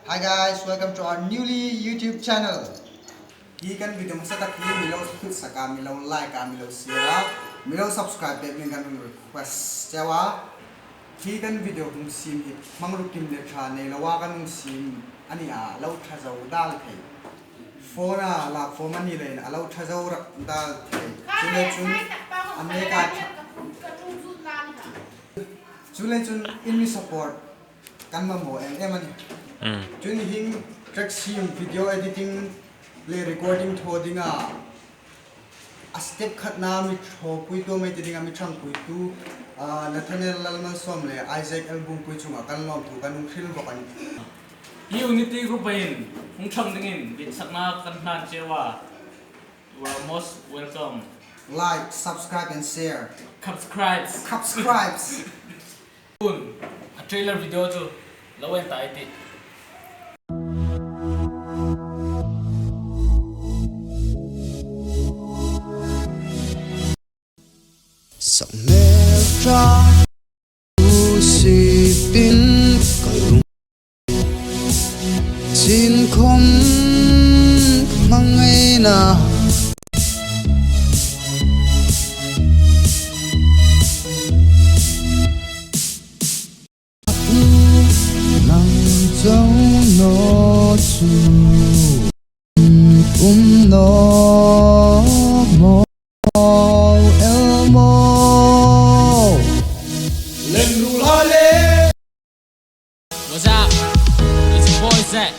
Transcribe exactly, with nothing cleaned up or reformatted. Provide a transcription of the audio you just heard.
Hi guys, welcome to our newly YouTube channel. Hi kan video hmasa tak hi mi lo hlutsak a, mi lo like a, mi lo share a, mi lo subscribe pek dingin kan request cheu a. Hi kan video hung siem hi hmangruo kim le ṭha nei loa kan hung siem a nih a, lo ṭha zo dal thei. Phone-a lak fawm a ni leiin a lo ṭha zo rak dal thei. Chuleiin chun a mek a ṭha. Chuleiin chun in mi support kan mamaw em em a nih. Mm. Chun hieng track siem, video editing le recording thaw dinga a step khatna mi ṭhangpuitu, mi ti dinga mi ṭhangpuitu, ah, Nathaniel Lalmalsawm le Isaac L Bungpui chunga kan lawmthu kan hung hril bawk a nih. Hi Unity Group-in hung ṭhang dingin ditsakna kan hlan cheu a. You are most welcome. Like, subscribe and share. Subscribe. Subscribe. Hun, a trailer video chu lo en ta ei tih. Sak hmel ṭha, tu sipin ka lung sin khom hmang ei na. Nang zo naw chu um naw maw el maw. Lem ru la le. What's up? It's your boy Zach.